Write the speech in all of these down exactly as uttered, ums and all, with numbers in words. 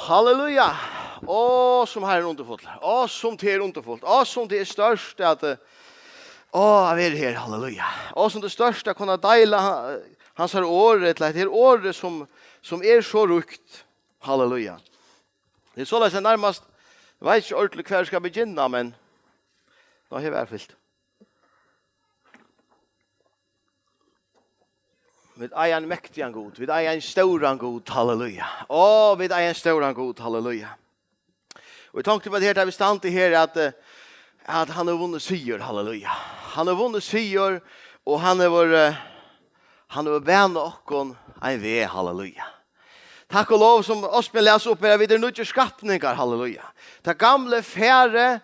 Halleluja. Á, sum Harrin er undurfullur. Á, sum tað er undurfult. Á, sum tað er stórt at, eh, á, at vera her. Halleluja. Á, sum tað er stórt at kunna deila ha-, hansara orð, ella hetta her orðið sum, sum er so ríkt. Halleluja. Tað er soleiðis at nærmast, eg veit ikki ordiliga hvar eg skal begynna, men, ná, her var fylgt. Vit eiga ein mektigan Gud, vit eiga ein stóran Gud, halleluja. Á, vit eiga ein stóran Gud, halleluja. Og eg tonkti bara her, tá vit standa her, at, eh, at hann hevur vunnið sigur, halleluja. Hann hevur vunnið sigur, og hann hevur, eh, hann hevur banað okkum ein veg, halleluja. Takk og lov, sum Osbjørn las upp her, at vit eru nýggir skapningar, halleluja. Tað gamla er farið,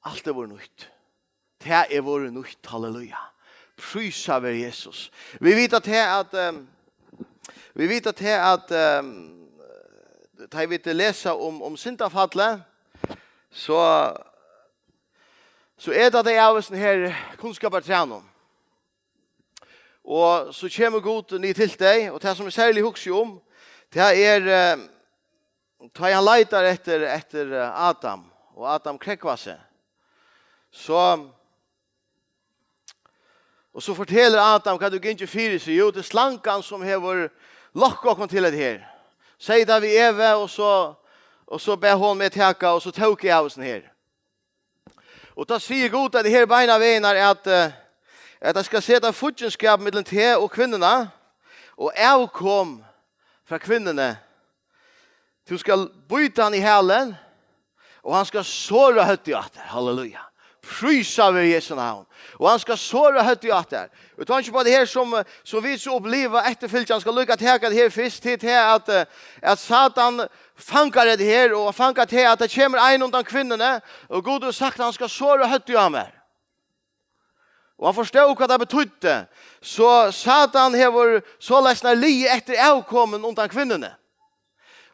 alt er vorðið nýtt. Tað er vorðið nýtt, halleluja. Prísað veri Jesus. Vit vita tað at, ehm, vit vita tað at, ehm, tá vit lesa um, um syndafallið, so, so er tað tað av hesum her kunnskapartrænum. Og so kemur Gud niður til tey, og tað sum eg serliga hugsi um, tað er, eh, tá ið hann leitar eftir, eftir, eh, Adam, og Adam krógvar seg. So, og so fortelur Adam, hvat hevur gingið fyri seg. Jú, tað er slangan sum hevur lokkað okkum til hetta her. Segði tað við Evu, og so, og so bað hon meg taka, og so tók eg av hesum her. Og tá sigur Gud, at her beinanvegin er at, eh, at hann skal seta fíggindskap millum teg og kvinnuna, og avkom frá kvinnuni. Tú skal bíta hann í hælin, og hann skal sora høvdið á tær. Halleluja. Prísað veri Jesu navn. Og hann skal sora høvdið á tær. Og tá ikki bara tað her sum, eh, sum vit so uppliva, eftirfylgjan skal líka taka tað her fyrst, til tað at, eh, at Satan fangar hetta her, og hann fangar tað at tað kemur ein undan kvinnuni, og Gud hevur sagt, at hann skal sora høvdið á mær. Og hann forstóð, hvat tað betýddi. So Satan hevur soleiðis nær ligið eftir avkomum undan kvinnuni.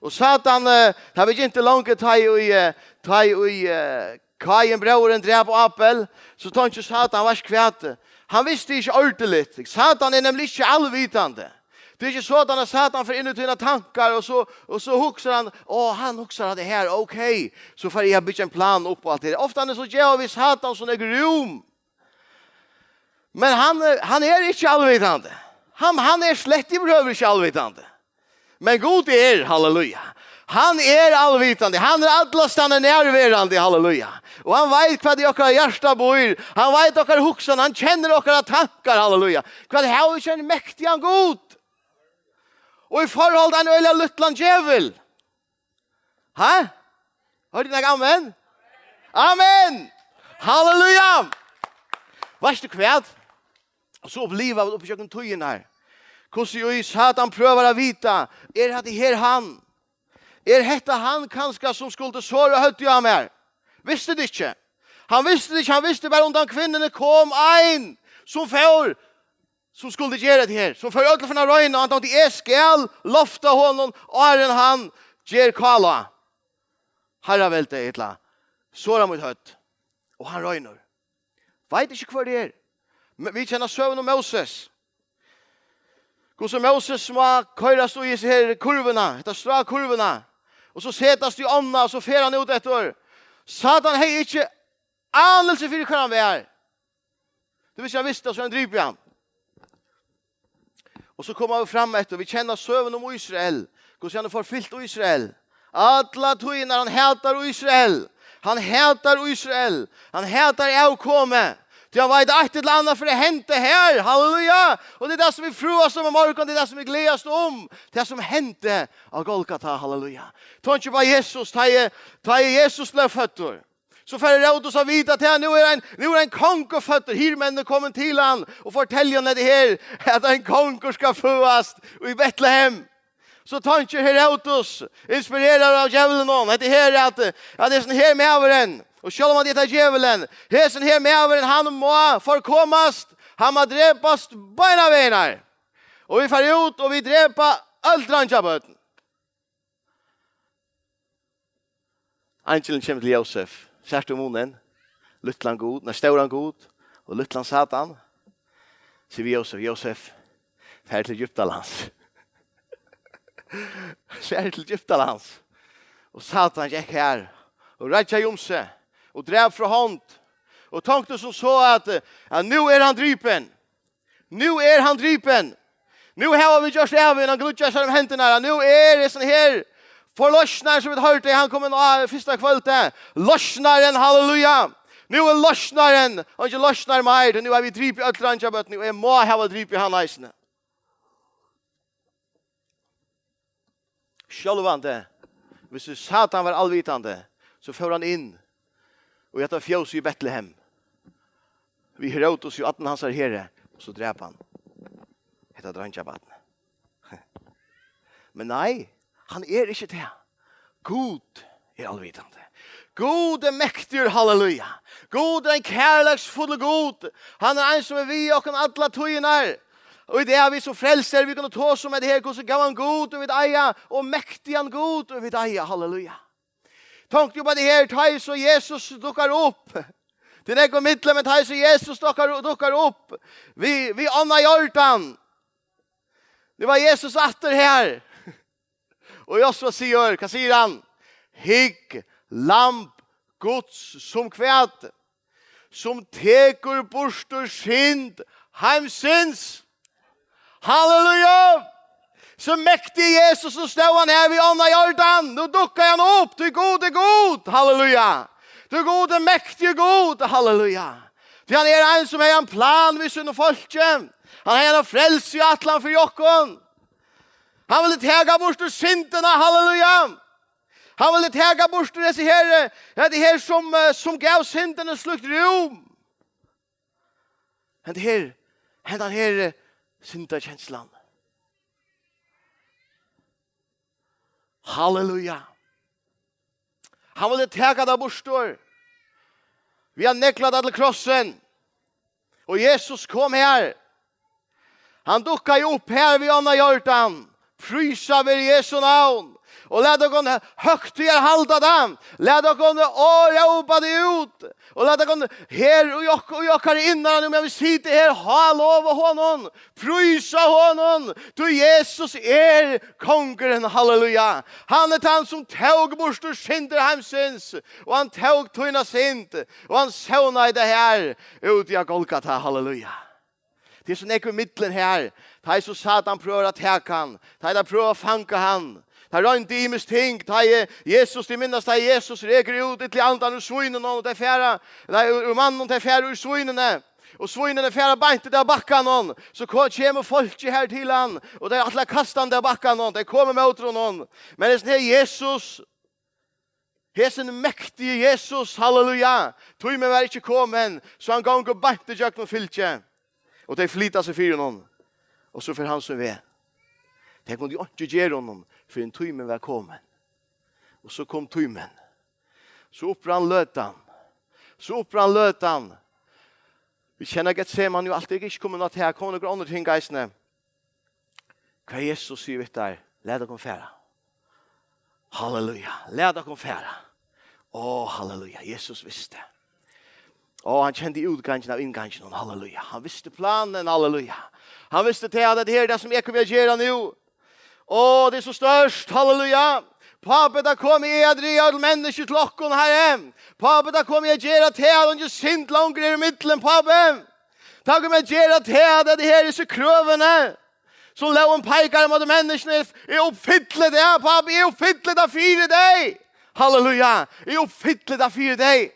Og Satan, eh, tað var ikki longu tá ið, eh, tá ið, eh, Káin bróðirin drap Abel, so tonkti Satan, veitst hvat? Hann visti ikki ordiligt. Satan er nemliga ikki alvitandi. Tað er ikki sodan at Satan fer inn í tínar tankar, og so, og so hugsar hann, "Á, hann hugsar at tað her, ok, so fari eg at byggja ein plan upp og alt tað her." Ofta er so geva vit Satan sum er grúm. Men hann, eh, hann er ikki alvitandi. Hann, hann er slett yvirhøvur ikki alvitandi. Men Gud er, halleluja. Hann er alvitandi, hann er allastaðni nærverandi, halleluja. Og hann veit hvat í okkara hjarta býr, hann veit okkara hugsan, hann kennir okkara tankar, halleluja. Hvat hava vit ikki ein mektigan Gud? Og í forhold til ein øgiliga lítlan djevul. Ha? Hoyrdi eg nakað amen? Amen! Halleluja! Veitst tú hvat? Og so uppliva vit upp ígjøgnum tíðina her. Hvussu jú Satan prøvar at vita, er hatta her hann? Er hetta hann kanska sum skuldi sora høvdið á mær? Visti tað ikki. Hann visti tað ikki, hann visti bara undan kvinnuni kom ein sum fór, sum skuldi gera hetta her, sum fór øll at finna royna, og hann tonkti, eg skal lofta honum, áðrenn hann ger kála. Harraveldi, ella, sora mítt høvd. Og hann roynir. Veit ikki hvør tað er. Men vit kenna søguna um Móses. Hvussu Móses má koyrast í hesa her kurvina, hetta strákurvina. Og so setast í ánna, og so fer hann út eftir. Satan hevði ikki anelse fyri hvar hann var. Tú visti, hann visti, og so hann drípi hann. Og so koma vit fram eftir, vit kenna søguna um Ísrael, hvussu hann hevur forfylgt Ísrael. Alla tíðina hann hatar Ísrael. Hann hatar Ísrael. Hann hatar avkomið. Tí hann veit, eitt ella annað fer at henda her. Halleluja! Og tað er tað sum vit froðast um í morgun, tað er tað sum vit gleðast um. Tað sum hendi á Golgata, halleluja. Tonkið bara Jesus, tá ið, tá ið Jesus bleiv føddur. So fær Herodes at vita at her, nú er ein, nú er ein kongur føddur. Hirðmenninir koma til hann og fortelja hann hetta her, at ein kongur skal føðast í Betlehem. So tonkir Herodes, inspireraður av djevlinum, hetta her at, at hesin her maðurin, og sjálvandi er tað djevulin, hesin her maðurin, hann má forkomast, hann má drepast beinanvegin. Og vit fara út, og vit drepa øll dreingjabørn. Eingilin kemur til Jósef. Sært tú munin? Lítlan Gud, nei, stóran Gud og lítlan Satan. Sigur við Jósef, Jósef, far til Egyptalands. Far til Egyptalands. Og Satan gekk her og reiddi um seg og drap frá hond og tonkti sum so at, at nú er hann dripin. Nú er hann dripin. Nú hava vit gjørt av við hann, glíðja sær um hendurnar. Nú er hesin her forloysnarin, sum vit hoyrdu, hann kom inn á fyrsta kvøldið. Loysnarin, halleluja. Nú er loysnarin, og ikki loysnar meir. Nú hava vit dripið øll dreingjabørn, og eg má hava dripið hann eisini. Sjálvandi, hvis Satan var alvitandi, so fór hann inn í hetta fjósið í Betlehem við Herodes og allan hansara heri, og so drap hann hetta dreingabarnið. Men nei, hann er ikki tað. Gud er alvitandi. Gud er mektigur, halleluja. Gud er ein kærleiksfullur Gud. Hann er ein sum er við okkum allar tíðirnar. Og í dag, vit sum frelstir, vit kunnu tosa um at her, hvussu góðan Gud vit eiga, og mektigan Gud vit eiga, halleluja. Tonk jú bara her, tá ið so Jesus dukkar upp. Tað er nógv í millum, men tá ið so Jesus dukkar, dukkar upp við, við ánna Jordan. Nú var Jesus aftur her. Og Josva sigur, hvat sigur hann? Hygg, lamb Guds, sum hvat? Sum tekur burtur synd heimsins. Halleluja! So mektigi Jesus, so stóð hann her við ánna Jordan. Nú dukkar hann upp, tí Gud er Gud. Halleluja! Tí Gud er mektigur Gud. Halleluja! Tí hann er ein sum hevur ein plan við sínum fólki. Hann hevur eina frelsuætlan fyri okkum. Hann vil taka burtur syndina, halleluja. Hann vil taka burtur hesi her, eh, hetta her sum, eh, sum gav syndini slíkt rúm. Hetta her, hendan her, eh, syndakenslan. Halleluja. Hann vil taka tað burtur. Við at negla tað til krossin. Og Jesus kom her. Hann dukkaði upp her við ánna Jordan. Prísað veri Jesu navn. Og lat okkum høgtíðarhalda tað. Lat okkum rópa tað út. Og lat okkum her í ok-, í okkara innara, nú meðan vit sita her, hálova honum. Prísa honum. Tí Jesus er kongurin. Halleluja. Hann er tann sum tók burtur syndir heimsins. Og hann tók tína synd. Og hann sovnaði tað her úti á Golgata. Halleluja. Tað er so nógv í millum her. Tá ið so Satan prøvar at taka hann, tá ið teir prøva at fanga hann, teir royndu ymisk ting, tá ið Jesus, tit minnast, tá ið Jesus rekur út illu andarnar úr svínunum, og teir fara, nei, úr, úr manninum, teir fara í svínini, og svínini fara beint út av bakkanum, so ko-, kemur fólkið her til hann, og teir ætla at kasta hann út av bakkanum, teir koma móti honum. Men hesin her Jesus, hesin mektigi Jesus, halleluja, tímin var ikki komin, so hann gongur beint ígjøgnum fylgið. Og tey flyta seg fyri honum. Og so fer hann sín veg. Tey kundu einki gera honum, fyrr enn tímin var komin. Og so kom tímin. So upprann løtan. So upprann løtan. Vit kenna Getsemane jú alt, eg eri ikki komin á tað, her koma nøkur onnur ting eisini. Hvat Jesus sigur við teir: Lat okkum fara. Halleluja. Lat okkum fara. Ó, halleluja. Jesus visti. Ó, hann kendi útgangin av innganginum. Halleluja. Hann visti planin. Halleluja. Hann visti tað, at hetta her er tað, sum eg komi at gera nú. Ó, tað er so stórt. Halleluja. Pápi, tað komi eg at draga øll menniskju til okkum, Harri. Pápi, tað komi eg at gera, tað at eingin synd longur er í millum, Pápi. Tað komi eg at gera, tað at hetta her, hesi krøvini, sum lógin peikar móti menniskjuni, eg uppfylli tað, Pápi, eg uppfylli tað fyri teg. Halleluja. Eg uppfylli tað fyri teg.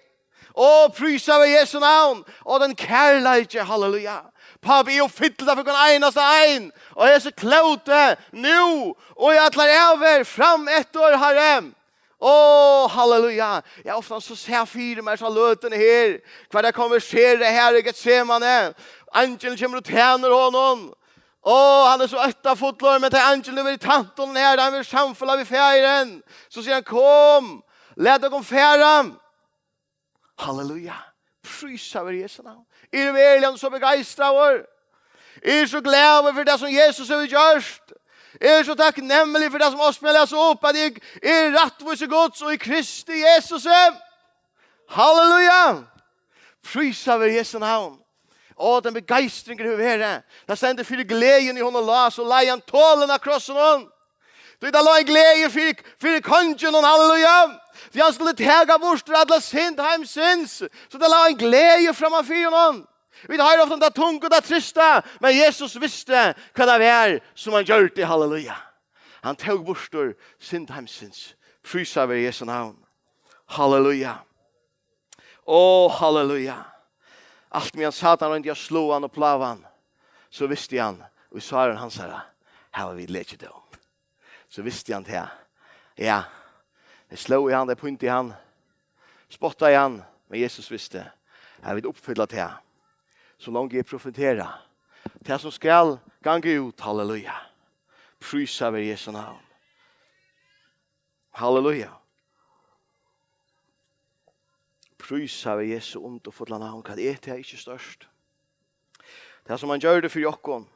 Ó, prísað veri Jesu navn. Ó, tann kærleiki. Halleluja. Pápi, eg uppfylli tað fyri hvønn einasta ein. Og hesi klóti, nú og í allar ævir, fram eftir, Harri. Ó, halleluja. Eg havi ofta so sæð fyri mær hesa løtuna her, hvar tað konverserar her í Getsemane. Eingilin kemur og tænir honum. Ó, hann er so óttafullur, men tá eingilin hevur tænt honum her, hann hevur samfelag við Faðirin, so sigur hann: Kom, lat okkum fara. Halleluja. Prísað veri Jesu navn. Eg eri veruliga so begeistraður. Eg eri so glaður fyri tað, sum Jesus hevur gjørt. Eg eri so takknemligur fyri tað, sum Ásbjørn las upp, at eg eri rættvísi Guds og í Kristi Jesusi. Halleluja. Prísað veri Jesu navn. Ó, tann begeistringurin hevur verið. Tað stendur: Fyri gleðina í honum lá, so leið hann tolin av krossinum. Tí tað lá ein gleði fyri, fyri konginum, halleluja. Tí hann skuldi taka burtur alla synd heimsins. So tað lá ein gleði framman fyri honum. Vit hoyra ofta um tað tunga og tað trista, men Jesus visti hvat tað var sum hann gjørdi, halleluja. Hann tók burtur synd heimsins. Prísað veri Jesu navn. Halleluja. Ó, halleluja. Alt meðan Satan royndi at sláa hann og plága hann, so visti hann, í sárum hansara hava vit lekidóm. So visti hann tað. Ja, tey slógu hann, tey píndu hann, spottaðu hann, men Jesus visti, at vit uppfylla tað, so longu eg profetera. Tað sum skal ganga út, halleluja. Prísað veri Jesu navn. Halleluja. Prísað veri Jesu undurfulla navn. Hvat er tað ikki stórt? Tað sum hann gjørdi fyri okkum.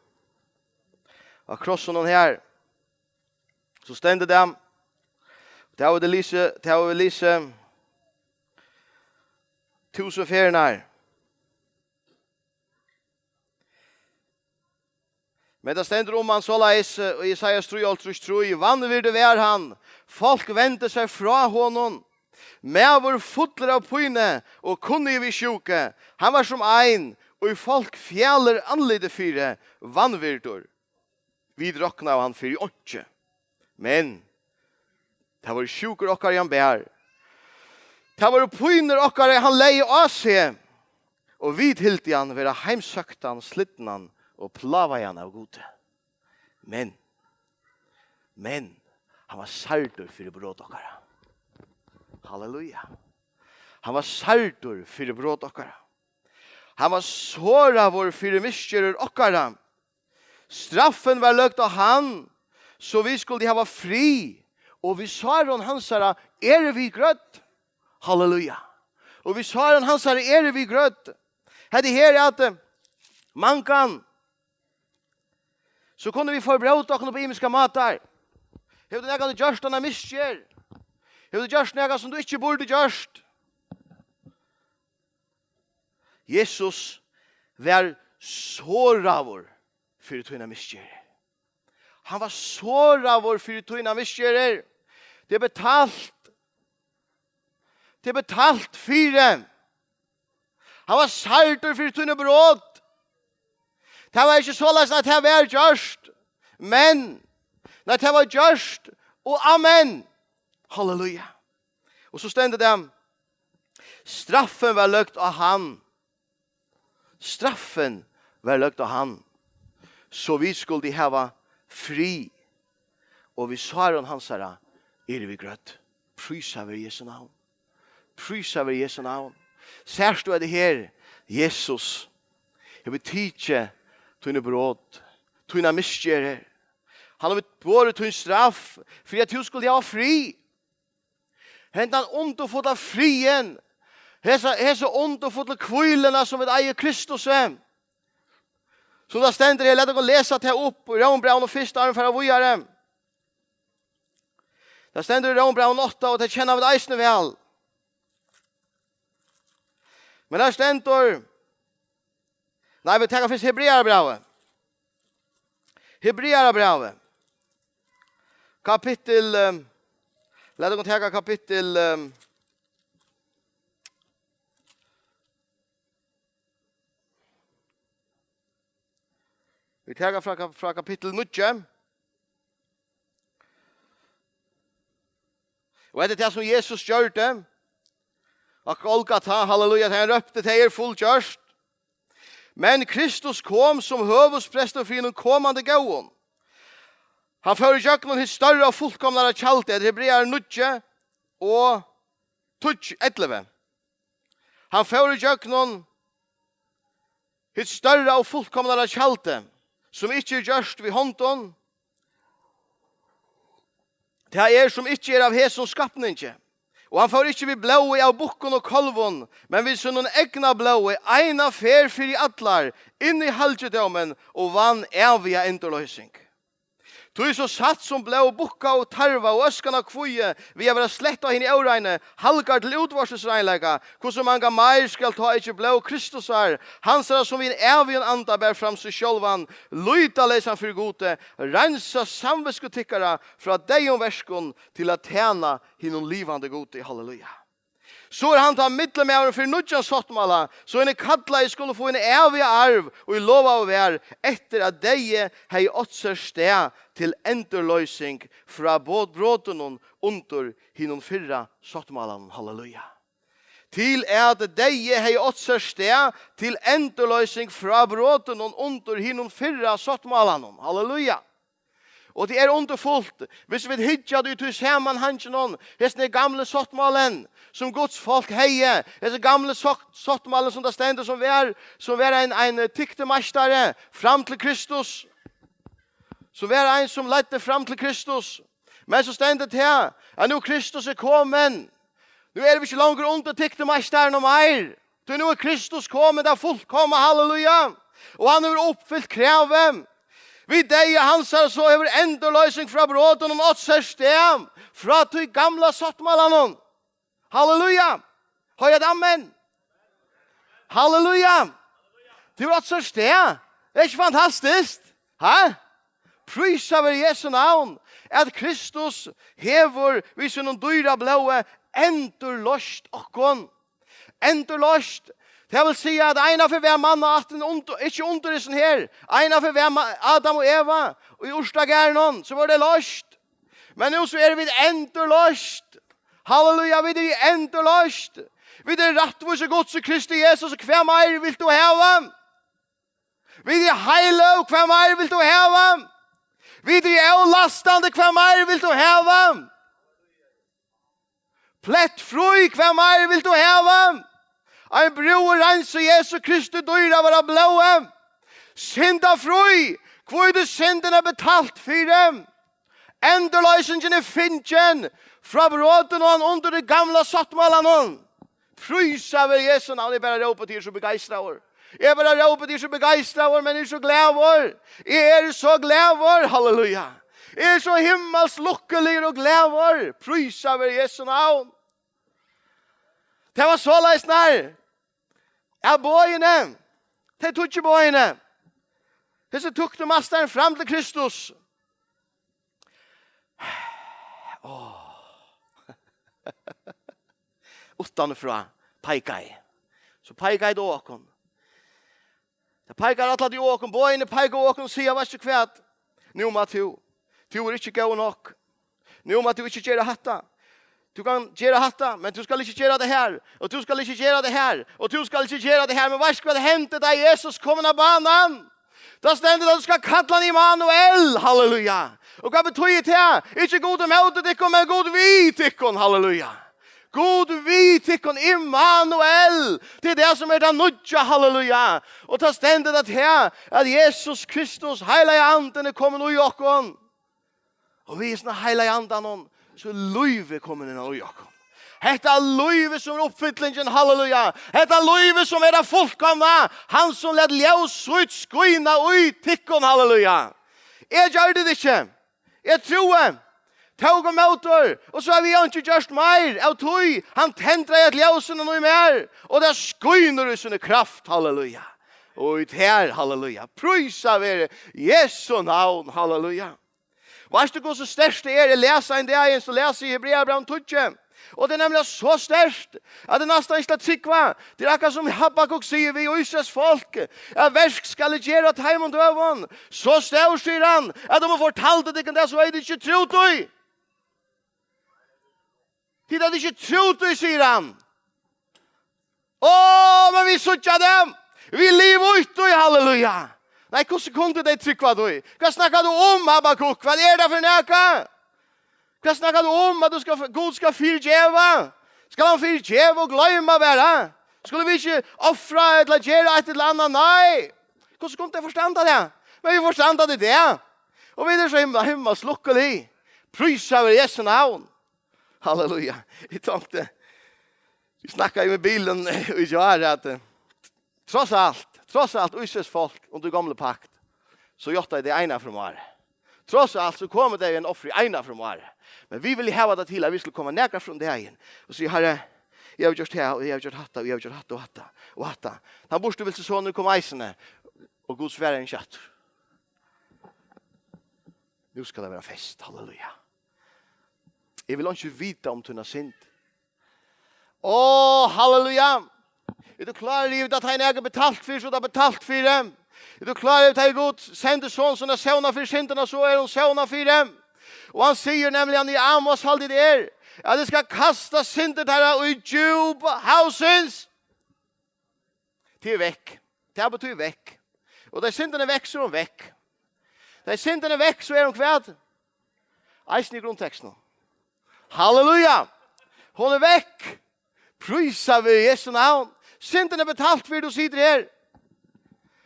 Á krossinum her, so stendur tað. Tað hava vit lisið, tað hava vit lisið túsund ferðirnar. Men tað stendur um hann soleiðis, eh, í Jesaja trýoghálvtrýss trý: "Vanvirdur var hann, fólk vendu seg frá honum. Maður fullur av pínu og kunnigur við sjúku. Hann var sum ein, ið fólk fjalir andlitið fyri, vanvirdur. Vit roknaðu hann fyri einki." Men tað vóru sjúkur okkara, hann bar. Tað vóru pínur okkara, hann legði á seg. Og vit hildu hann vera heimsøktan, slitnan og plágaðan av Gudi. Men, men, hann var særdur fyri brot okkara. Halleluja. Hann var særdur fyri brot okkara. Hann var såraður fyri misgerðir okkara. Straffin var løgd á hann, so vit skuldu hava frið, og við sárum hansara eru vit grødd. Halleluja. Og við sárum hansara eru vit grødd. Hetta her er at, eh, mangan, so kunnu vit forbróta okkum upp á ymiskar mátar. Hevur tú nakað gjørt eina misgerð? Hevur tú gjørt nakað sum tú ikki burdi gjørt? Jesus var såraður fyri tínar misgerðir. Hann var såraður fyri tínar misgerðir. Tað er betalt. Tað er betalt fyri. Hann var særdur fyri tíni brot. Tað var ikki soleiðis, at tað var gjørt. Men, nei, tað var gjørt. Og amen. Halleluja. Og so stendur tað: "Straffin var løgd á hann." Straffin var løgd á hann, so vit skuldu hava frið, og við sárum hansara eru vit grødd. Prísað veri Jesu navn. Prísað veri Jesu navn. Sært tú hetta her? Jesus hevur tikið tíni brot, tínar misgerðir. Hann hevur borið tín straff, fyri at tú skuldi hava frið. Hendan undurfulla friðin, hesa, hesa undurfullu hvíluna, sum vit eiga í Kristusi. Sum tað stendur her, lat okkum lesa tað upp í Rómbrævinum fyrst, áðrenn vit fara víðari. Tað stendur í Rómbrævinum átta, og tað kenna vit eisini væl. Men her stendur, nei, vit taka fyrst Hebrearabrævið. Hebrearabrævið. Kapittul, eh, lat okkum taka kapittul, eh, vit taka frá kap-, frá kapittul níggju. Og hetta er tað, sum Jesus gjørdi á Golgata, halleluja, tá hann rópti: "Tað er fullgjørt." Men Kristus kom sum høvuðsprestur fyri hinum komandi góðum. Hann fór ígjøgnum hitt størra og fullkomnara tjaldið, hetta er Hebrear níggju og tíggju, ellivu. Hann fór ígjøgnum hitt størra og fullkomnara tjaldið, sum ikki er gjørt við hondum. Tað er, sum ikki er av hesum skapningi. Og hann fór ikki við blóði av bukkum og kálvum, men við sínum egna blóði, eina ferð fyri allar, inn í halgidómin og vann æviga endurloysing. Tí so satt sum blóð bukka og tarva og øskan av kvígi, við at vera slett á hini óreinu, halgar til útvortis reinleika, hvussu manga meir skal tá ikki blóð Kristusar, hansara, sum við ein ævigum anda bar fram seg sjálvan, lýtaleysan fyri Gudi, reinsa samvitsku tykkara frá deyðum verkum til at tæna hinum livandi Gudi. Halleluja. So er hann tá millummaðurin fyri nýggjan sáttmála, so hini kallaðu skulu fáa hin æviga arv, ið lovaður var, eftir at deyði hevði átt sær stað til endurloysing frá bo-, brotunum undir hinum fyrra sáttmálanum. Halleluja. Til at deyði hevði átt sær stað til endurloysing frá brotunum undir hinum fyrra sáttmálanum. Halleluja. Og tað er undurfult, hvis vit hyggja í tí samanhanginum, hesin er gamli sáttmálin, sum Guds fólk hevði, hesin gamli sátt-, sáttmálin, sum tað stendur, sum var, sum var ein, ein tyktumeistari fram til Kristus, sum var ein, sum leiddi fram til Kristus. Men so stendur tað, at nú Kristus er komin, nú eru vit ikki longur undir tyktumeistaranum meir. Tí nú er Kristus komin, tað fullkomna, halleluja. Og hann hevur uppfylt kravið. Við deyða hansara so hevur endurloysing frá brotunum átt sær stað, frá tí gamla sáttmálanum. Halleluja. Hoyr eitt amen. Halleluja. Tað hevur átt sær stað. Er ikki fantastiskt? Ha? Prísað veri Jesu navn, at Kristus hevur við sínum dýra blóði endurloyst okkum. Endurloyst. Tað vil siga, at einaferð var mannaættin undir, ikki undir hesum her. Einaferð var ma-, Adam og Eva í urtagarðinum, so vóru tey loyst. Men nú so eru vit endurloyst. Halleluja, vit eru endurloyst. Vit eru rættvísi Guds í Kristi Jesus, og hvat meir vilt tú hava? Vit eru heiløg, hvat meir vilt tú hava? Vit eru avlastandi, hvat meir vilt tú hava? Plettfrí, hvat meir vilt tú hava? Ein brúður reins í Jesu Kristi dýra vara blóði. Syndafrí, hví tí syndin er betalt fyri. Endurloysingin er fingin frá brotunum undir tí gamla sáttmálanum. Prísað veri Jesu navn, eg bara rópi, tí eg eri so begeistraður. Eg bara rópi, tí eg eri so begeistraður, men eg eri so glaður. Eg eri so glaður, halleluja. Eg eri so himmals lukkuligur og glaður. Prísað veri Jesu navn. Tað var soleiðis nær. Av boðini. Tey tíggju boðini. Hesi tyktumeistarin fram til Kristus. Áh. Uttanfrá peikaði. So peikaði tað á okkum. Tað peikar alla tíð á okkum, boðini peika á okkum og siga, veitst tú hvat? Nú má tú. Tú ert ikki góður nokk. Nú má tú ikki gera hatta. Tú kann gera hatta, men tú skal ikki gera tað her. Og tú skal ikki gera tað her. Og tú skal ikki gera tað her. Men veitst tú hvat hendi, tá Jesus kom inn á banan? Tá stendur, at tú skal kalla hann Immanuel, halleluja. Og hvat betýðir tað? Ikki Gud ímóti tykkum, men Gud við tykkum, halleluja. Gud við tykkum, Immanuel. Tað er tað sum er tað nýggja, halleluja. Og tá stendur tað her, at Jesus Kristus, Heilagi Andin, er komin í okkum. Og við hesum Heilaga Andanum, so er lívið komið inn í okkum. Hetta lívið sum er uppfyllingin, halleluja. Hetta lívið sum er tað fullkomna, hann sum læt ljós sítt skína í tykkum, halleluja. Eg gjørdi tað ikki. Eg trúði, tók ímóti, og so havi eg einki gjørt meir av tí. Hann tendraði eitt ljós innan í mær, og tað skínur í síni kraft, halleluja. Og í tær, halleluja. Prísað veri Jesu navn, halleluja. Veitst tú hvussu sterkt tað er? Eg las ein dag, so las eg Hebreabrævið tíggju. Og tað er nemliga so sterkt, at tað er næstan ikki til at trúgva. Tað er akkurát sum Habakuk sigur við Ísraels fólk, at verk skal eg gera á teimum døgum. So stór, sigur hann, at um eg fortaldi tykkum tað, so høvdu tit ikki trúð tí. Tit høvdu ikki trúð tí, sigur hann. Á, men vit síggja tað. Vit liva út í, halleluja. Nei, hvussu kundu tey trúgva tí? Hvat snakkar tú um, Habakuk? Hvat er tað fyri nakað? Hvat snakkar tú um, at tú skal, Gud skal fyrigeva? Skal hann fyrigeva og gloyma bara? Skulu vit ikki ofra ella gera eitt ella annað? Nei. Hvussu kundu tey forstanda tað? Men vit forstanda tað í dag. Og vit eru so himla, himla slukkulig. Prísað veri Jesu navn. Halleluja. Eg tonkti, vit snakkaðu um í bilin í gjár, at, eh, tross alt, tross alt Ísraels fólk undir gomlu pakt, so játtaðu tey eina ferð um árið. Tross alt, so koma tey ein offer eina ferð um árið. Men vit vilja hava tað til, at vit skulu koma nakrar ferðir um dagin og siga: "Harri, eg havi gjørt tað, og eg havi gjørt hatta, og eg havi gjørt hatta, og hatta, og hatta." Tann burturvilsi sonurin kom eisini, og Gud svarar ikki aftur. Nú skal tað vera fest, halleluja. Eg vil ikki vita um tína synd. Ó, halleluja! Er tú klár yvir, at tá er nakað betalt fyri, so er tað betalt fyri? Er tú klár yvir, at tá Gud sendi son sín at sóna fyri syndina, so er hon sónað fyri? Og hann sigur nemliga í Amos, haldi eg tað er, at eg skal kasta syndir teirra í djúp havsins. Tað er vekk. Tað betyr vekk. Og tá syndin er vekk, so er hon vekk. Tá syndin er vekk, so er hon hvat? Eisini í grundtekstinum. Halleluja! Hon er vekk. Prísa veri Jesu navn. Syndin er betalt fyri, tú situr her.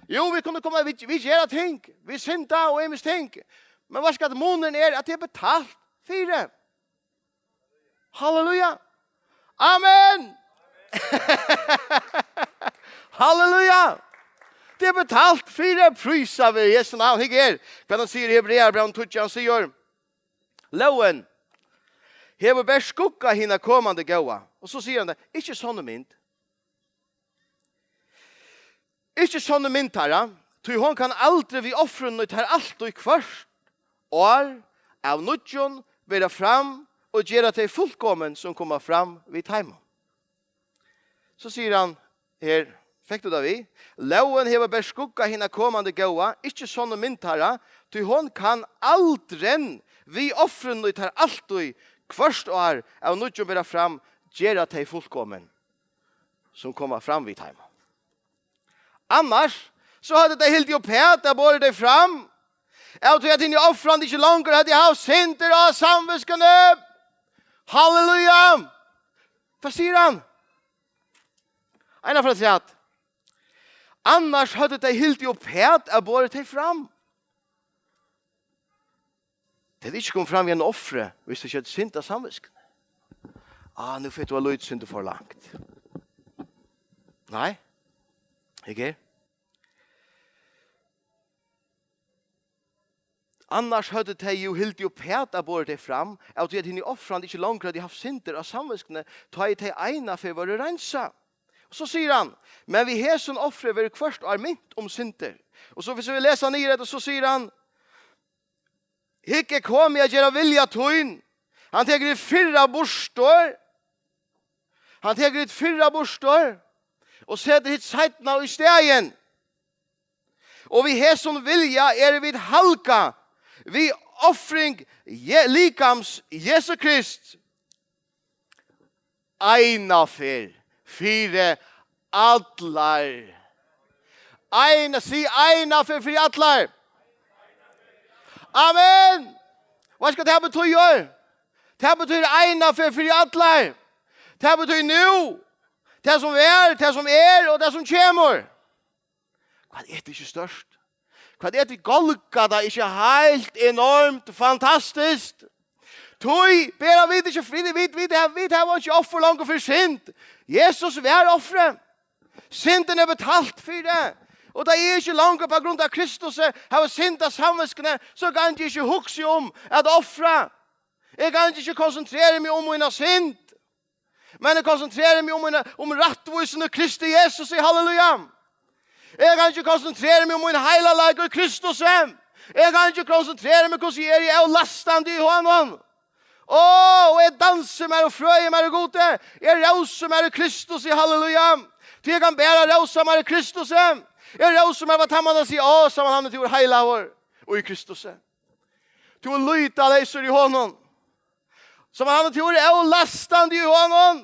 Jú, vit kunnu koma, vit, vit gera ting. Vit synda og ymisk ting. Men veitst hvat, munurin er, at tað er betalt fyri. Halleluja. Amen. Halleluja. Tað er betalt fyri, prísa veri Jesu navn. Hygg her, hvat hann sigur í Hebrearabrævinum tíggju, hann sigur: "Lógin hevur bara skugga hina komandi góða." Og so sigur hann tað: "Ikki sonni mynd. Ikki sonni mynd teirra, tí hon kann aldri við ofrinum í tær altíð hvørt ár av nýggjum bera fram og gera tey fullkomin, sum koma fram við teimum." So sigur hann her, fekk tú tað við? "Lógin hevur bara skugga hina komandi góða, ikki sonni mynd teirra, tí hon kann aldrin við ofrinum í tær altíð hvørt ár av nýggjum bera fram, gera tey fullkomin, sum koma fram við teimum." Annars, so høvdu tey hildið uppat at borið tey fram, av tí at hini ofrandi ikki longur høvdu havt syndir á samvitskuni. Halleluja! Hvat sigur hann? Eina ferð afturat. Annars høvdu tey hildið uppat at borið tey fram. Tey høvdu ikki komið fram við einum ofri, hvis tey ikki høvdu synd á samvitskuni. Ah, nú fekk tú eitt lítið sindur for langt. Nei? Ikki? Annars høvdu tey jú hildið uppat at borið tey fram, av tí at hini ofrandi ikki longur høvdu havt syndir á samvitskuni, tá ið tey eina ferð vóru reinsað. Og so sigur hann: "Men við hesum ofri verður hvørt ár mint um syndir." Og so, hvis vit lesa niður eftir, so sigur hann: "Hygg, eg komi at gera vilja tín." Hann tekur hitt fyrra burtur. Hann tekur hitt fyrra burtur og setur hitt seinna í staðin. Og við hesum vilja eru vit halgað við ofring Je-, likams Jesu Krist. Eina ferð fyri allar. Eina, sig eina ferð fyri allar. Amen. Veitst hvat tað betýr? Tað betýr eina ferð fyri allar. Tað betýr nú. Tað sum var, tað sum er og tað sum kemur. Hvat er tað ikki stórt? Hvat er tað, Golgata, ikki heilt enormt fantastiskt? Tí bera vit ikki, vit, vit, vit, hava, vit hava ikki offur longur fyri synd. Jesus var offrið. Syndin er betalt fyri. Og tá eg ikki longur, á grund av Kristus, havi synd á samvitskuni, so kann eg ikki hugsa um at ofra. Eg kann ikki konsentrera meg um mína synd. Men eg konsentreri meg um mína, um rættvísina í Kristi Jesusi, halleluja. Eg kann ikki konsentrera meg um mín heilagleika í Kristusi. Eg kann ikki konsentrera meg hvussu eg eri avlastandi í honum. Ó, og eg dansi mær og frøi mær í Gudi. Eg rósi mær í Kristusi, halleluja. Tí eg kann bara rósa mær í Kristusi. Eg rósi mær, hvat hann man siga: Ó, Sámal, hann er, tú ert heilagur og í Kristusi. Tú ert lýtaleysur í honum. Sámal, hann er, tú ert avlastandi í honum.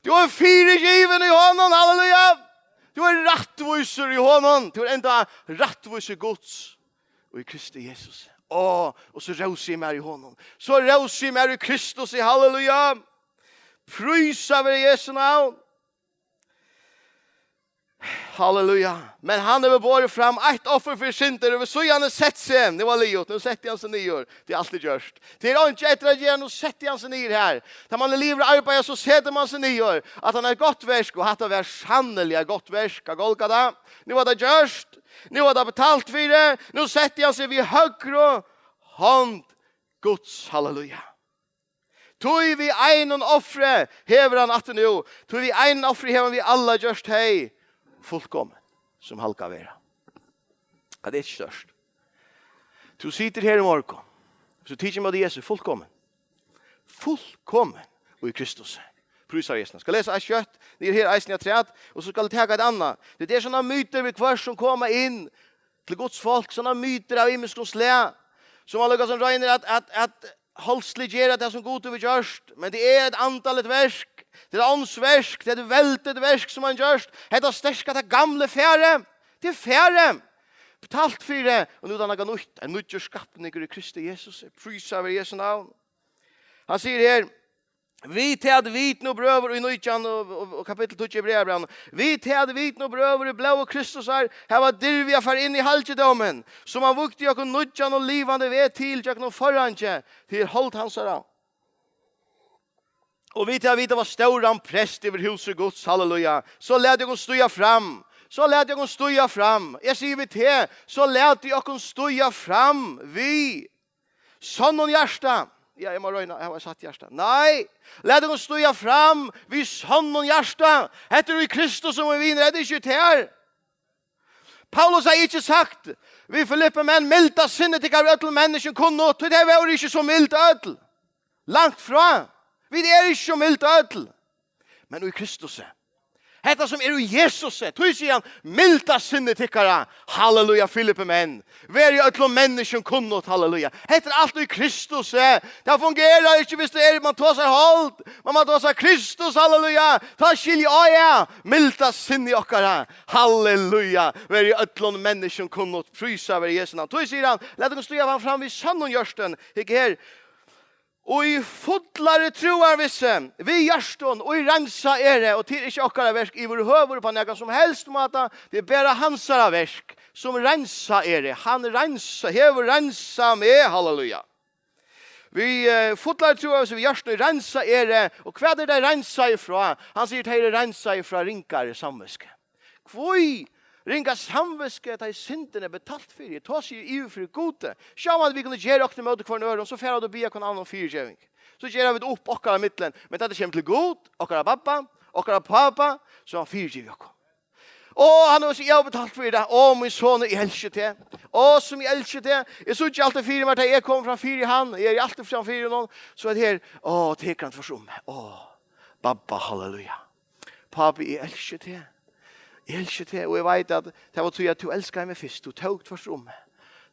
Tú ert fyrigivin í honum, halleluja. Tú ert rættvísur í honum. Tú ert enda rættvísur Guds og í Kristi Jesus. Ó, og so rósi eg mær í honum. So rósi eg mær í Kristusi, halleluja. Prísa veri Jesu navn. Halleluja. Men hann hevur borið fram eitt offur fyri syndir, og við síðani sett seg. Nú var liðugt, nú setti hann seg niður. Tað er altíð gjørt. Tað er einki eftir at gera, nú setti hann seg niður her. Tá man er liðugur at arbeiða, so setur man seg niður. At hann er gott verk, og hatta var sanniliga gott verk á Golgata. Nú var tað gjørt. Nú er tað betalt fyri. Nú setti hann seg við høgru hond Guds. Halleluja. Tí við einum offri hevur hann aftur nú. Tí við einum offri hevur hann við alla gjørt tey fullkomin, sum halgað verða. Ja, tað er ikki stórt. Tú situr her í morgun. So tikið móti Jesu fullkomin. Fullkomin í Kristus. Prísa Jesus. Skal lesa eitt skjótt. Tað er her eisini afturat. Og so skal eg taka eitt annað. Tað er sånne myter við hvør som koma inn til Guds fólk. Sånne myter av ymiskum slag. Som man lukka som roynir at, at, at holdsliggera tað som Gud hevur gjørt. Men tað er eitt andaligt verk. Tað er eitt ándligt verk. Tað er eitt veldigt verk som hann gjørt. Hetta sterka, tað gamla farið. Tað er farið. Betalt fyri. Og nú er tað nakað nýtt. Ein nýggjur skapningur í Kristi Jesus. Prísa veri Jesu navn. Hann sigur her, við tað at vit nú, brøður, í nítjan og, og, og kapittul tíggju í Hebreabrævinum, við tað at vit nú, brøður, í blóði Kristusar hava dirvi at fara inn í halgidómin, sum hann vígdi okkum nýggjan og livandi veg til gjøgnum forhangið, til hold hansara. Og við tað at vit hava stóran prest yvir húsi Guds, halleluja, so latið okkum stíga fram, so latið okkum stíga fram, eg sigi við teg, so latið okkum stíga fram við sonnum hjarta. Ja, eg má royna, eg havi satt hjarta. Nei, lat okkum stíga fram við sonnum hjarta. Hetta er í Kristus, sum er vinur, hetta er ikki tær. Paulus hevði ikki sagt við Filippi menn, milda sinni tykkara við øllum menniskjum kunnu, tí tey vóru ikki so mild øll. Langt frá. Vit eru ikki so mild øll. Men í Kristusi. Hetta sum er í Jesusi. Tí sigur hann, milda sinni tykkara. Halleluja, Filippi menn. Verið øllum menniskjum kunnugt, halleluja. Hetta er alt í Kristusi. Tað fungerar ikki, viss tað er, man tosar hold. Man má tosa Kristus, halleluja. Tá skilja eg, ja. Milda sinni okkara. Halleluja. Verið øllum menniskjum kunnugt. Prísa veri Jesu navn. Tí sigur hann, lat okkum stíga fram, fram við sonnum hjørtum. Hygg her. Og í fullari trúarvissu, við hjørtum, og í reinsa eru, og til ikki okkara verk yvirhøvur upp á nakran sum helst máta, tað er bara hansara verk, sum reinsa eru. Hann reinsa, hevur reinsað meg, halleluja. Við, eh, fullari trúarvissu, við hjørtum, reinsa eru, og hvat eru tey reinsaði frá? Hann sigur, tey eru reinsaði frá ringari samvitsku. Hví? Ringa samvitsku, tá ið syndin er betalt fyri. Tá sigur yvir fyri Gudi. Sjálvandi vit kunnu gera okkurt ímóti hvørjum øðrum, so fara vit og biðja hvønn annan um fyrigeving. So gera vit upp okkara millum. Men tá tað kemur til Gud, okkara babba, okkara pápa, so hevur hann fyrigivið okkum. Ó, hann hevur so betalt fyri tað. Ó, mín sonur, eg elski teg. Ó, sum eg elski teg. Eg síggi altíð fyri mær, tá eg komi fram fyri hann. Eg eri altíð fram fyri honum. So er tað her, ó, tekur hann tvørtur um meg. Ó, babba, halleluja. Pápi, eg elski teg. Eg elski teg, og eg veit at tað var tí at tú elskaði meg fyrst. Tú tók tvørtur um meg.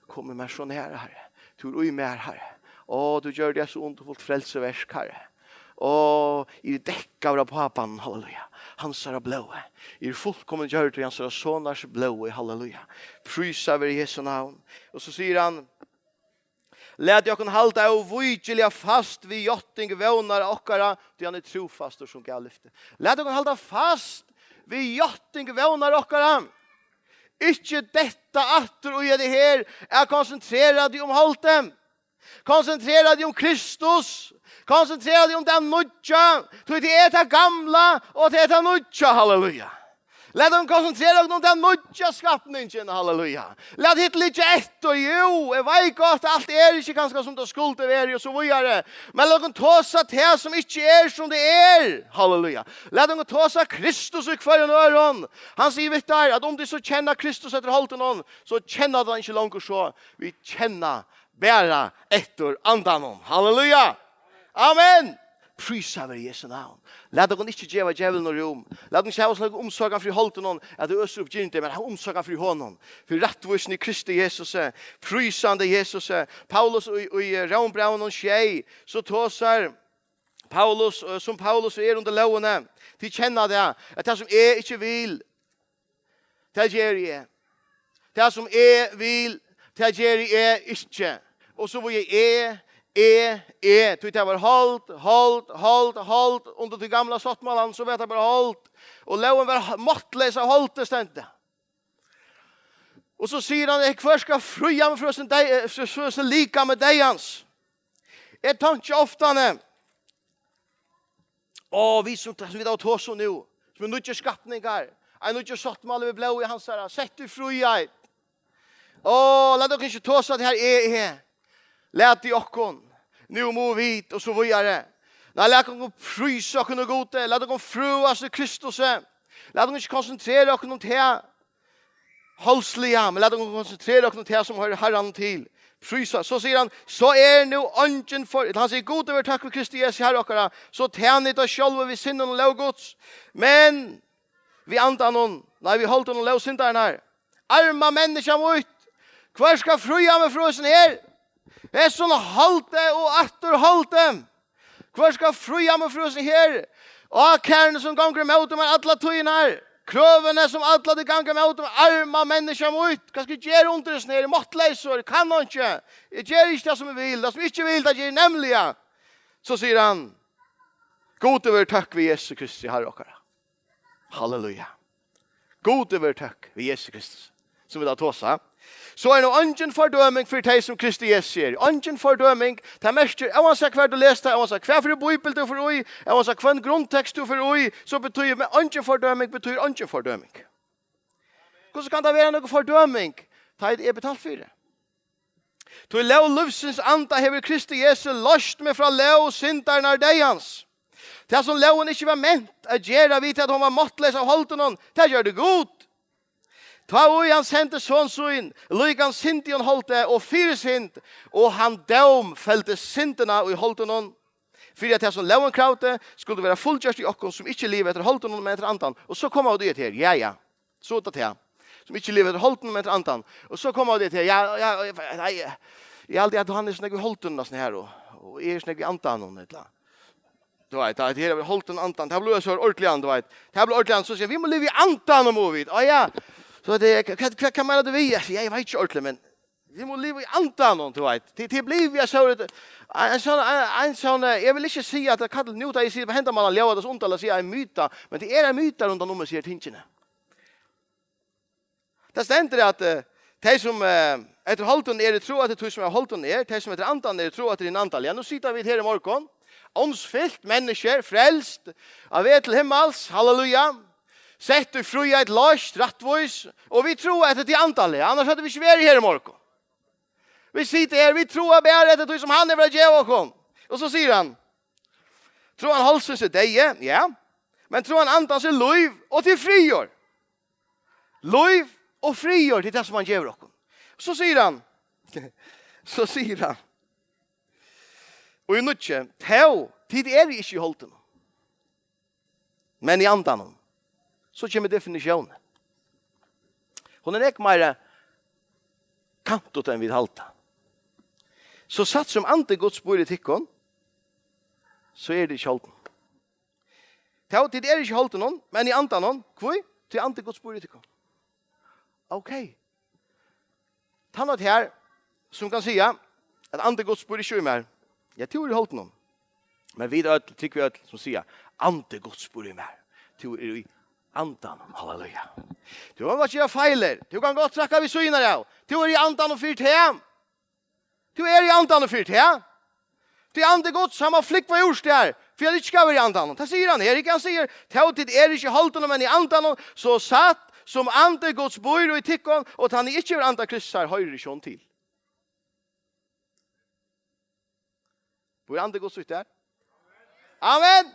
Kom mær so nær, Harri. Tú ert í mær, Harri. Ó, tú gjørdi eitt so undurfult frelsuverk, Harri. Ó, eg eri dekkaður av pápanum, halleluja. Hansara blóði. Eg eri fullkomin gjørdur í hansara sonars blóði, halleluja. Prísa veri Jesu navn. Og so sigur hann, latið okkum halda óvíkiliga fast við játting vónar okkara, tí hann er trúfastur, sum gav lyfti. Latið okkum halda fast við játting vónar okkara. Ikki detta aftur í hetta her, at konsentrera teg um holdið. Konsentrera teg um Kristus. Konsentrera teg um tað nýggja. Tí tað er tað gamla, og tað er tað nýggja. Halleluja. Lat okkum konsentrera okkum um ta nýggju skapningina, halleluja. Lat hitt liggja eftir, jú, eg veit gott, alt er ikki kanska sum tað skuldi verið og so víðari. Men lat okkum tosa tað sum ikki er sum tað er, halleluja. Lat okkum tosa Kristus í hvørjum øðrum. Hann sigur við tær, at um tit so kenna Kristus eftir holdinum, so kenna tit hann ikki longur so. Vit kenna bara eftir andanum. Halleluja. Amen. Prísa veri Jesu navn. Lat okkum ikki geva djevlinum rúm. Lat okkum ikki hava so nógva umsorgan fyri holdinum, at tað øsir upp girndi, men hava umsorgan fyri honum. Fyri rættvísini í Kristi Jesusi. Prísandi Jesusi. Paulus í, í Rómbrævinum sjey, so tosar Paulus, eh, sum Paulus er undir lógini. Tit kenna tað, at tað sum eg ikki vil, tað geri eg. Tað sum eg vil, tað geri eg ikki. Og so var eg, eg, eg, eg. Tí tað var hold, hold, hold, hold. Undir tí gamla sáttmálan, so var tað bara hold. Og lógin var h-, máttleys av holdi, stendur. Og so sigur hann, hvør skal fría meg frá sin dey-, frá, frá sin likami deyðans? Eg tanki oftani, Ó, vit sum, sum vit hava tosað um nú, sum eru nýggir skapningar, ein nýggjur sáttmáli við blóði hansara, sett í fríheit. Og lat okkum ikki tosa at her er eg. Lat í okkum. Nú mugu vit og so víðari. Nei, lat okkum prísa okkum og Gudi. Lat okkum frøast í Kristusi. Lat okkum ikki konsentrera okkum um tað. Holdsliga, men lat okkum konsentrera okkum um tað sum hoyrir Harranum til. Prísa, so sigur hann, so er nú eingin for, hann sigur, Gud veri takk við Kristi Jesu Harra okkara, so tænið tá sjálvi við sinnum og lóg Guds, men við andanum, nei, við holdinum lóg syndarinnar. Arma menniskja mítt, hvør skal fría meg frá hesum her? Hesum holdi og aftur holdi. Hvør skal fría meg frá hesum her? Ákæruni sum gongur ímóti mær alla tíðina. Krøvini sum alla tíð ganga ímóti mær. Arma menniskja mítt. Hvat skal eg gera undir hesum her? Eg er máttleysur, eg kann einki. Eg geri ikki tað sum eg vil. Tað sum eg ikki vil, tað geri eg nemliga. So sigur hann, Gud veri takk við Jesu Kristi, Harra okkara. Halleluja. Gud veri takk við Jesu Kristus, sum vit hava tosað. So er nú eingin fordøming fyri tey sum Kristi Jesu er. Eingin fordøming, tað merkir, óansett hvar tú lesur tað, óansett hvat fyri bíbel tú fer í, óansett hvønn grundtekst tú fer í, so betýðir, men eingin fordøming betýðir eingin fordøming. Hvussu kann tað vera nøkur fordøming, tá ið er betalt fyri? Tí lóg lívsins anda hevur Kristi Jesu loyst meg frá lóg syndarinnar deyðans. Tað sum lógin ikki var ment at gera við tað, at hon var máttleys av holdinum, tað gjørdi Gud. Tá ið hann sendi son sín, líkan syndigum holdi og fyri synd, og hann dómfeldi syndina í holdinum, fyri at tað sum lógin kravdi, skuldi vera fullgjørt í okkum, sum ikki liva eftir holdinum, men eftir andan. Og so koma vit í hetta her, ja, ja. So er tað tað. Sum ikki liva eftir holdinum, men eftir andan. Og so koma vit í hetta her, ja, ja, ja, nei, eg haldi at hann er snøgg í holdinum, næstan her, og, og eg er snøgg í andanum, ella. Tú veit, tað her er holdinum, andan, tað blívur so ordiliga, tú veit. Tað blívur ordiliga, so siga, vit mugu liva í andanum, mugu vit. Á, ja. So tað er, hvat, hvat, hvat meinar tú við? Ja, eg veit ikki ordiliga, men vit mugu liva í andanum, tú veit. Tað, tað blívur so, ein, ein sånn, ein, ein sånn, eh, eg vil ikki siga at tað kallar nú, tá eg sigi, henda man ljóðar tað so undarligt at siga ein myta, men tað er ein myta rundan um hesi her tingini. Tað stendur at, eh, tey sum, eh, eftir holdinum eru, trúgva at tað er tí sum av holdinum er, tey sum eftir andanum eru, trúgva at tað er hin andaliga. Nú sita vit her í morgun, óndsfylt, menniskju, frelst, á veg til himmals, halleluja, sett í fríheit, loyst, rættvís, og vit trúgva at tað er andaliga, annars høvdu vit ikki verið her í morgun. Vit sita her, vit trúgva bara at tað er tí sum hann hevur at geva okkum. Og so sigur hann, trúgv holdsins er deyði, ja, men trúgv andans er lív og til friður. Lív og friður, tað er tað sum hann gevur okkum. So sigur hann, so sigur hann, og í níggju, tó, tit eru ikki í holdinum, men í andanum. So kemur definitiónin. Hon er nógv meira kantut enn vit halda. So satt sum andi Guds býr í tykkum, so eru tit ikki í holdinum. Tó, tit eru ikki í holdinum, men í andanum. Hví? Tí andi Guds býr í tykkum. Ok. Tann at her, sum kann siga, at andi Guds býr ikki í mær. Ja, tú ert í holdinum. Men vit øll, trúgvi øll, sum siga, andi Guds býr í mær. Tú ert í andanum. Halleluja. Tú kanst gott gera feilir. Tú kanst gott trakka við síðuna av. Tú ert í andanum fyri tað. Tú ert í andanum fyri tað. Tí andi Guds, hann má flúgva úr tær, fyri at ikki skal vera í andanum. Tað sigur hann her, ikki? Hann sigur, tó tit eru ikki í holdinum, men í andanum, so satt sum andi Guds býr í tykkum, og tann ið ikki hevur anda Krists, sær hoyrir ikki honum til. Býr andi Guds í tær? Amen.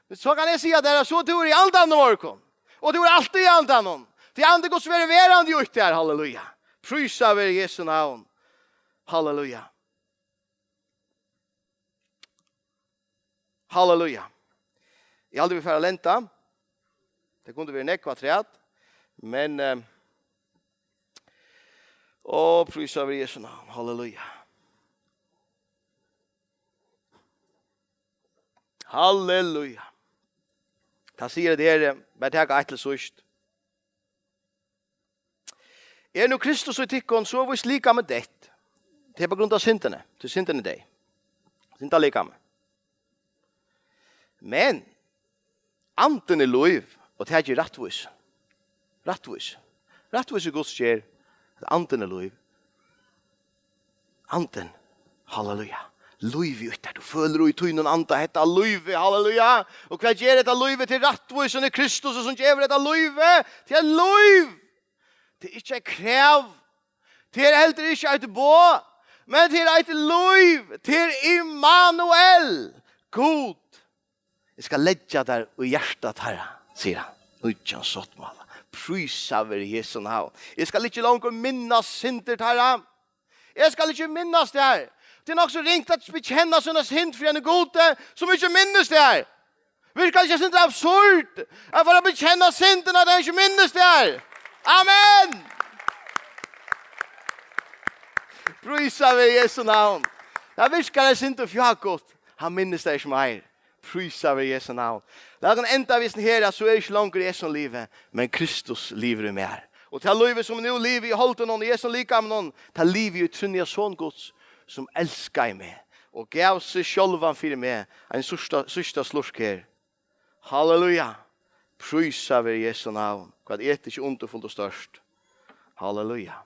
Men so kann eg siga tær, at so tú ert í andanum í morgun. Og tú ert altíð í andanum. Tí andi Guds verður verandi í tær. Halleluja. Prísað verði Jesu navn. Halleluja. Halleluja. Eg haldi, vit fara at lenda. Tað kundi verið nógv afturat, men, eh, ó, prísað verði Jesu navn. Halleluja. Halleluja. Tað sigur at eg, eh, bara taka eitt til síðst. Er nú Kristus í tykkum, so er víst likamið deytt. Tað er på grund av syndini. Tí syndin er deyð. Syndalikamið. Men andin er lív, og tað ger rættvísi. Rættvísi. Rættvísi Guds ger, at andin er lív. Andin. Halleluja. Lív í tær. Tú følir í tínum anda hetta lívið. Halleluja. Og hvat ger hetta lívið? Til rættvísin í Kristus, sum gevur hetta lívið. Til lív. Tað er ikki eitt krav. Tað er heldur ikki eitt boð, men tað er eitt lív. Tað er Immanuel, Gud. Eg skal leggja tær í hjarta teirra, sigur hann. Nýggjan sáttmála. Prísað veri Jesu navn. Eg skal ikki longur minnast syndir teirra. Eg skal ikki minnast tær. Tað er nokk so ringt at bekjanna sína synd fyri ein Gud, sum ikki minnist tær. Virkar ikki eitt sindur absurt at fara at bekjanna syndina, tá hann ikki minnist tær? Amen. Prísað veri Jesu navn. Tað virkar eitt sindur fjákut. Hann minnist tær ikki meir. Prísað veri Jesu navn. Lat okkum enda við hesum her, at so er ikki longur eg sum livi, men Kristus livir í mær. Og tað lívið, sum nú livi í holdinum og í hesum likaminum, tað livi eg í trúnni á Son Guds, sum elskaði meg og gav seg sjálvan fyri meg. Ein síðsta, síðsta slurk her. Halleluja. Prísað veri Jesu navn. Hvat er tað ikki undurfult og stórt? Halleluja.